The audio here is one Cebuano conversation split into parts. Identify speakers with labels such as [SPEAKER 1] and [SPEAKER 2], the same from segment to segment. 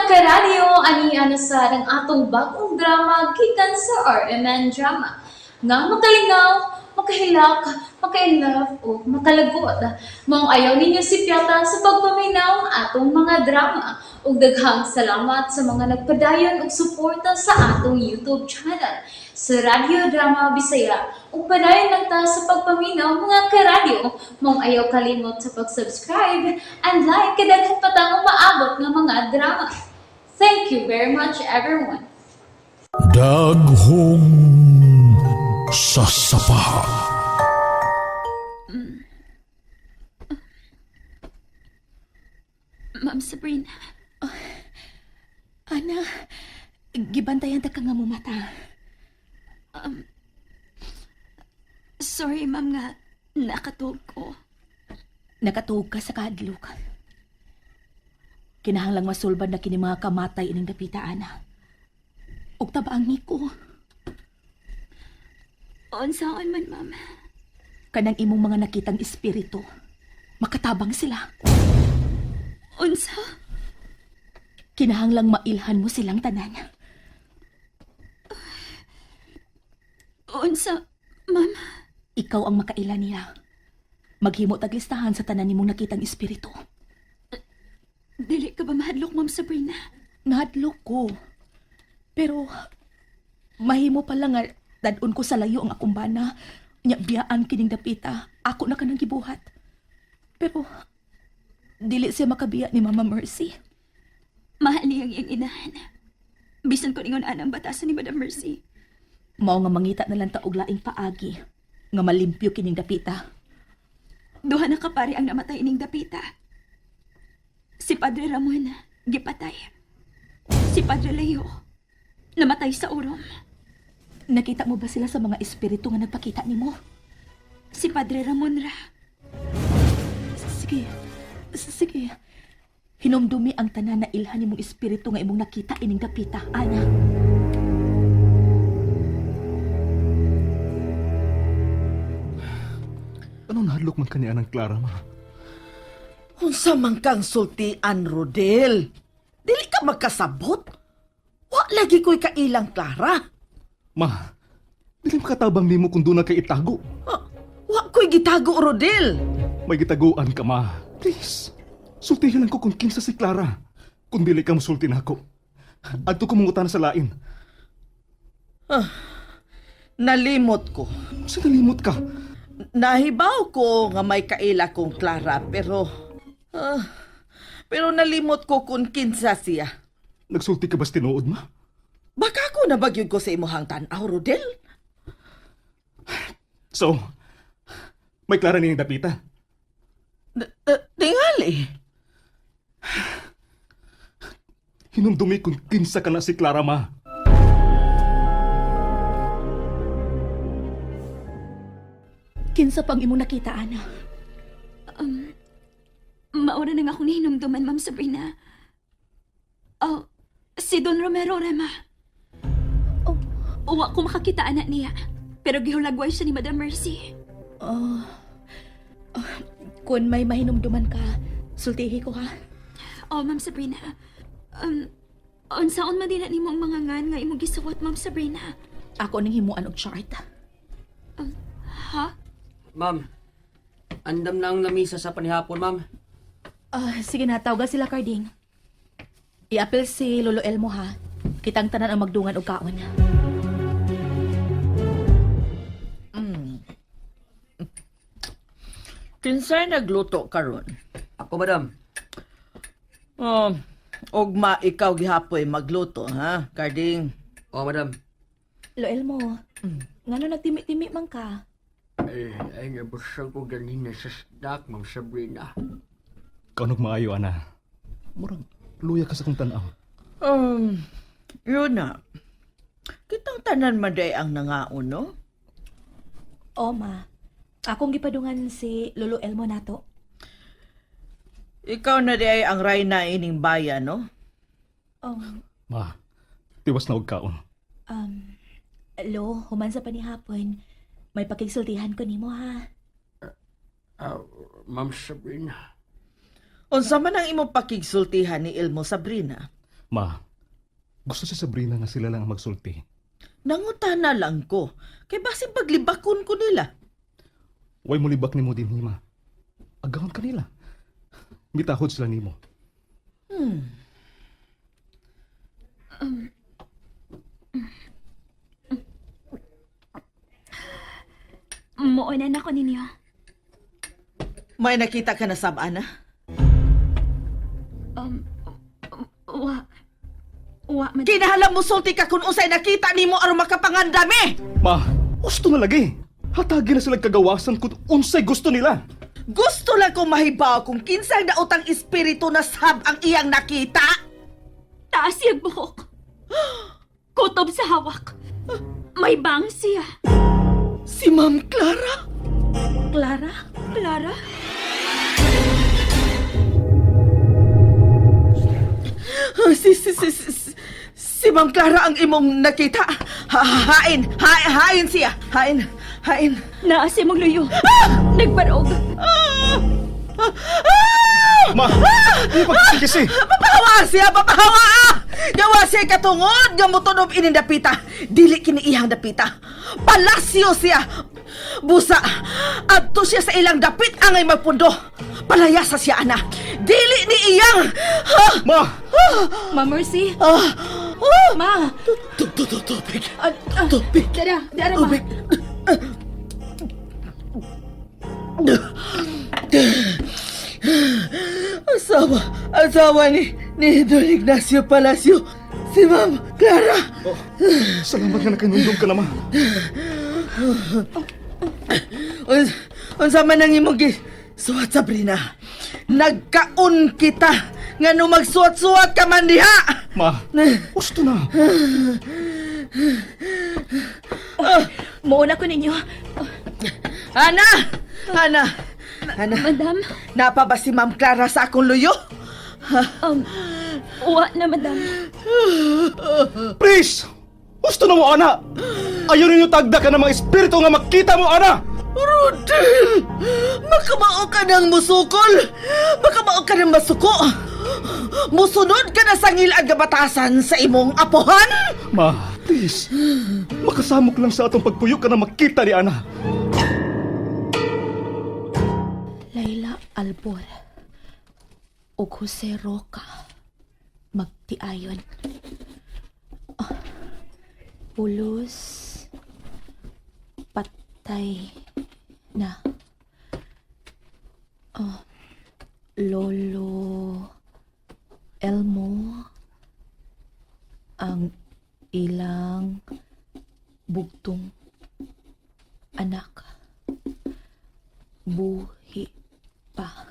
[SPEAKER 1] Karadyo, ani na sad ang atong bagong drama gikan sa RMN Drama. Nga makalingaw, makahilak, maka-inlove o makalagot. Maong ayaw ninyo sipyata sa pagpaminaw ang atong mga drama. Ug daghang salamat sa mga nagpadayon og suporta sa atong YouTube channel sa Radyo Drama Bisaya. Ug padayon lang ta sa pagpaminaw, mga karadyo. Maong ayaw kalimot sa pag-subscribe and like kay daghan pa tang umaabot nga mga drama. Thank you very much, everyone.
[SPEAKER 2] Daghong sasapa.
[SPEAKER 3] Ma'am Sabrina,
[SPEAKER 4] Ana, gibantayan ta ka nga mumata.
[SPEAKER 3] Sorry ma'am nga nakatug ko.
[SPEAKER 4] Nakatuog ka sa kahadlok. Kinahanglang masulbad na kini mga kamatay ining dapita, Ana. Ug tabaang niko,
[SPEAKER 3] Unsaon man, ma'am.
[SPEAKER 4] Kanang imong mga nakitang espiritu. Makatabang sila.
[SPEAKER 3] Unsa?
[SPEAKER 4] Kinahanglang mailhan mo silang tanan.
[SPEAKER 3] Unsa, ma'am?
[SPEAKER 4] Ikaw ang makaila niya. Maghimo tag listahan sa tanan nimong nakitang espiritu.
[SPEAKER 3] Dili ka ba mahadlok, Ma'am Sabrina?
[SPEAKER 4] Nahadlok ko. Pero mahimo pala nga dadon ko sa layo ang akong bana. Nya biyaan kining dapita. Ako na kanang gibuhat. Pero dili siya makabiya ni Mama Mercy.
[SPEAKER 3] Mahal niyang iyang inahan. Bisan ko ningon anang batasan ni Madam Mercy.
[SPEAKER 4] Mao nga mangita na lang ta og laing paagi nga malimpyo kining dapita.
[SPEAKER 3] Duha na kapari ang namatay ining dapita. Si Padre Ramon, gipatay. Si Padre Leo, namatay sa urom.
[SPEAKER 4] Nakita mo ba sila sa mga espiritu nga nagpakita nimo?
[SPEAKER 3] Si Padre Ramon ra.
[SPEAKER 4] Sige. Sige. Hinumdumi ang tanan na ilhan nimong espiritu nga imong nakita ining dapita, Ana.
[SPEAKER 5] Anong nahadlok man kaniya ng Clara, ma?
[SPEAKER 6] Unsa man kang sultian, Rodel? Dili ka magkasabot? Wa lagi ko'y kailang Clara.
[SPEAKER 5] Ma, dili makatabang nimo kung doon na kay itago.
[SPEAKER 6] Ah, wa ko'y gitago, Rodel.
[SPEAKER 5] May gitaguan ka, ma. Please, sultihin lang ko kung kinsa si Clara. Kung dili ka musulti nako. Adto ko mangutan sa lain.
[SPEAKER 6] Nalimot ko.
[SPEAKER 5] Sa nalimot ka?
[SPEAKER 6] Nahibaw ko nga may kaila kong Clara, pero pero nalimot ko kung kinsa siya.
[SPEAKER 5] Nagsulti ka ba sa tinuod, ma?
[SPEAKER 6] Baka ko nabagyod ko sa imuhang tan-aw, Rodel.
[SPEAKER 5] So, may Clara niyang dapita.
[SPEAKER 6] Tingali.
[SPEAKER 5] Hinumdumi kung kinsa ka na si Clara, ma.
[SPEAKER 4] Kinsa pang imong nakita, Ana?
[SPEAKER 3] Maura na nga akong nahinumduman, Ma'am Sabrina. Oh, si Don Romero Rema.
[SPEAKER 4] Oh.
[SPEAKER 3] Uwa ko makakita anak niya. Pero gihulagway siya ni Madam Mercy.
[SPEAKER 4] Oh. Oh, kung may mahinumduman ka, sultihi ko ha.
[SPEAKER 3] Oh, Ma'am Sabrina. Unsaon man din na nimo ang mga ngan nga imong gisuwat, Ma'am Sabrina?
[SPEAKER 4] Ako ning himuan og chart.
[SPEAKER 3] Ha?
[SPEAKER 7] Ma'am, andam na ang lamisa sa panihapon, ma'am.
[SPEAKER 4] Ah, sige na, tawagan sila, Carding. Iapil si Lolo Elmo ha. Kitang tanan ang magdungan og kaon.
[SPEAKER 6] Kinsay nagluto karon?
[SPEAKER 7] Ako, madam.
[SPEAKER 6] Oh, ugma ikaw gihapoy magluto, ha, Carding?
[SPEAKER 7] Oh, madam.
[SPEAKER 4] Lo Elmo, ngano nagtimi-timi man ka?
[SPEAKER 7] Ay, ay, nabusog ko ganina sa snack, Ma'am Sabrina.
[SPEAKER 5] Kaunog maayo, ana. Murag, luya ka sa kong tanaw.
[SPEAKER 6] Yun na. Kitang tanan man day ang nangaon, no?
[SPEAKER 4] O ma, akong gipadungan si Lolo Elmo nato.
[SPEAKER 6] Ikaw na day ang rayna ining bayan, no?
[SPEAKER 4] Oh,
[SPEAKER 5] Ma, tiwas na og kaon.
[SPEAKER 4] Lo, human sa panihapon, may pakigsultihan ko nimo ha.
[SPEAKER 7] Ah, Ma'am Sabrina.
[SPEAKER 6] Unsa man ang imong pakigsultihan ni Elmo, Sabrina?
[SPEAKER 5] Ma, gusto si Sabrina nga sila lang ang magsulti.
[SPEAKER 6] Nangutana lang ko. Kay basin paglibakon ko nila.
[SPEAKER 5] Way mulibak nimo din ma. Agahon kanila. Mitahod sila nimo.
[SPEAKER 3] Muuna na ko ninyo.
[SPEAKER 6] May nakita ka na sab, Ana?
[SPEAKER 3] Wa. Wa, madam.
[SPEAKER 6] Kinahalang mo sulti ka kung unsay nakita nimo aron makapangandami.
[SPEAKER 5] Ma, gusto na lagi. Hatagi na sila kagawasan kung unsay gusto nila.
[SPEAKER 6] Gusto lang kong mahibaw kung kinsang daotang espiritu na sab ang iyang nakita.
[SPEAKER 3] Taas siyang buhok. Kutob sa hawak. May bang siya.
[SPEAKER 6] Si Ma'am Clara?
[SPEAKER 4] Clara?
[SPEAKER 3] Clara?
[SPEAKER 6] Ah, Si Ma'am Clara ang imong nakita. Hain, hain, hain siya. Hain, hain.
[SPEAKER 3] Naa si mong luyo. Nagbarog.
[SPEAKER 5] Ma, di pagkisi.
[SPEAKER 6] Papahawa siya, papahawa! Gawa siya katungod nga motunob ining dapita. Dili kini iyang dapita. Palasyo siya. Busa, adto siya sa ilang dapit angay magpundo. Palayasa siya, ana. Dili ni iyang... Ha?
[SPEAKER 5] Ma,
[SPEAKER 4] Ma Mercy?
[SPEAKER 6] Ah! Ah!
[SPEAKER 4] Ma!
[SPEAKER 6] Tubig.
[SPEAKER 4] Ah, ah,
[SPEAKER 6] Tubig.
[SPEAKER 4] Dara, dara ma.
[SPEAKER 6] Tubig. Asawa, asawa ni Don Ignacio Palacio, si Ma'am Clara.
[SPEAKER 5] salamat nga nakanundong ka na, ma.
[SPEAKER 6] Unsa man ang imong gi suwat, Sabrina. Nagkaon kita nga no magsuwat-suwat ka man diha.
[SPEAKER 5] Ma, gusto na.
[SPEAKER 3] Muuna ko ninyo.
[SPEAKER 6] Ana! Ana! Ana,
[SPEAKER 3] Madam?
[SPEAKER 6] napa ba si Ma'am Clara sa akong luyo?
[SPEAKER 3] Wa na, madam.
[SPEAKER 5] Please! Gusto na mo, ana! Ayaw ninyo tagda ka ng mga espiritu nga makita mo, ana!
[SPEAKER 6] Rodel! Makamao ka ng musukol! Makamao ka ng masuko! Musunod ka na sa ngilag nga batasan sa imong apohan!
[SPEAKER 5] Ma, please. Makasamok lang sa atong pagpuyo ka na makita ni Ana.
[SPEAKER 4] Laila Albor ug Jose Roca magtiayon. Ah, pulos patay na. Ah, Lolo Elmo ang ilang bugtong anak buhi pa.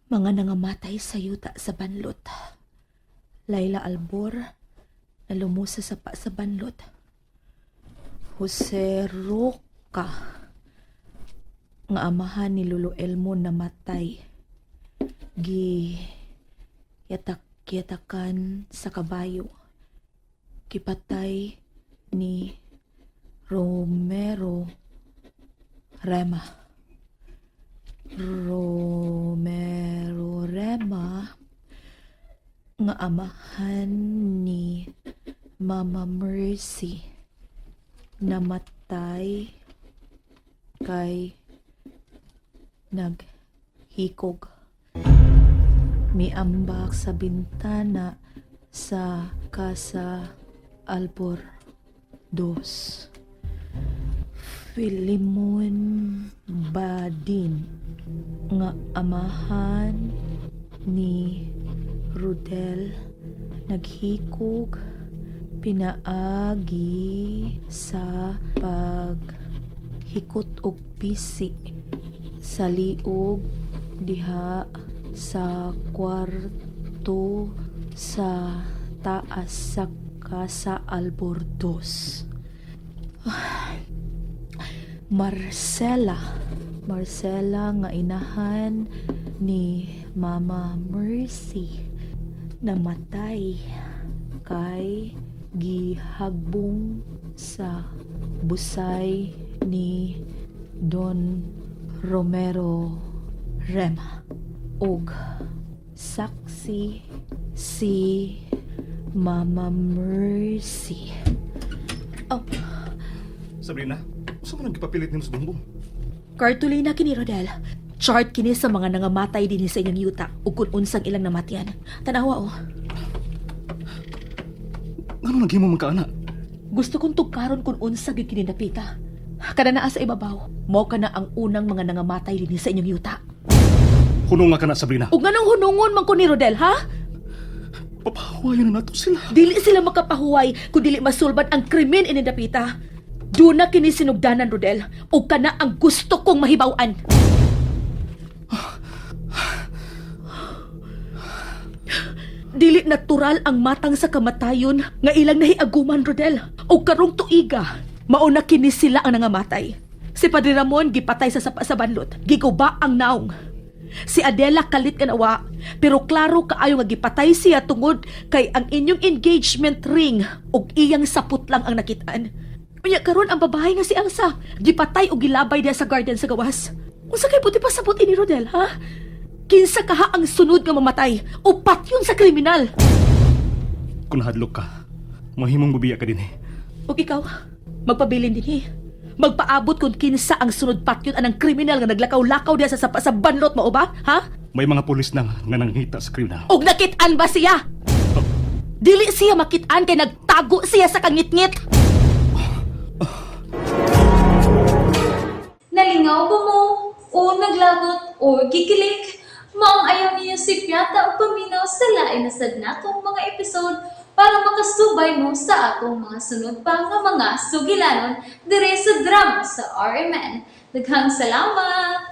[SPEAKER 4] Mga nangamatay sa yuta sa banlot. Laila Albor na lumusa sa pa sa banlot. Jose Roca nga amahan ni Lolo Elmo namatay. Gi yatak-yatakan sa kabayo. Kipatay ni Romero Rema. Romero Rema nga amahan ni Mama Mercy namatay kay naghikog. Miambak sa bintana sa Casa Albor Dos. Filimon Badin nga amahan ni Rudel naghikog pinaagi sa paghikot og pisi sa liog diha sa kwarto sa taas sa Casa Albornoz. Marcela. Marcela nga inahan ni Mama Mercy namatay kay gihagbong sa busay ni Don Romero Rema og Saksi si Mama Mercy. Oh,
[SPEAKER 5] Sabrina, usa man ang gipapilit nimo sa bumbong?
[SPEAKER 4] Cartulina kini Rodel. Chart kini sa mga nangamatay dinhi sa inyong yuta ug kung unsang ilang namatyan. Tanawa oh.
[SPEAKER 5] Ngano naghimo man ka ana?
[SPEAKER 4] Gusto kong tugkaron kung unsa gyud kini napita. Kada naa sa ibabaw, mao ka na ang unang mga nangamatay dinhi sa inyong yuta.
[SPEAKER 5] Hunong nga ka na, Sabrina.
[SPEAKER 4] Ug nganong hunungon man ko ni Rodel, ha?
[SPEAKER 5] Papahuwayan na nato sila.
[SPEAKER 4] Dili sila makapahuway kung dili masulbad ang krimen ini dapita. Duna kini sinugdanan, Rodel, ug kana ang gusto kong mahibaw-an. Dili natural ang matang sa kamatayon nga ilang nahiaguman, Rodel. O karong tuiga, mauna kini sila ang nangamatay. Si Padre Ramon gipatay sa sapa sa banlot, giguba ang naong. Si Adela kalit nga nawa, pero klaro kaayo nga gipatay siya tungod kay ang inyong engagement ring ug iyang sapot lang ang nakitaan. Unya karon ang babae nga si Elsa, gipatay og gilabay diya sa garden sa gawas. Unsa kay buti pa sabot ini Rodel, ha? Kinsa kaha ang sunod nga mamatay o patyon sa kriminal?
[SPEAKER 5] Kung nahadlok ka, mahimong bubiya ka din eh.
[SPEAKER 4] Ug ikaw, magpabilin dinhi. Magpaabot kung kinsa ang sunod patyon anang kriminal nga naglakaw-lakaw diya sa sapa sa banlot mao ba, ha?
[SPEAKER 5] May mga pulis na nga nangita sa kriminal.
[SPEAKER 4] Og nakit-an ba siya? Dili siya makit-an kay nagtago siya sa kangitngit.
[SPEAKER 1] Nalingaw ba mo? O naglagot o gikilig? Maong ayaw niyo si Piata o paminaw sa lain na sad natong mga episode para makasubay mo sa atong mga sunod pa nga mga sugilanon dire sa drama sa RMN. Daghang salamat!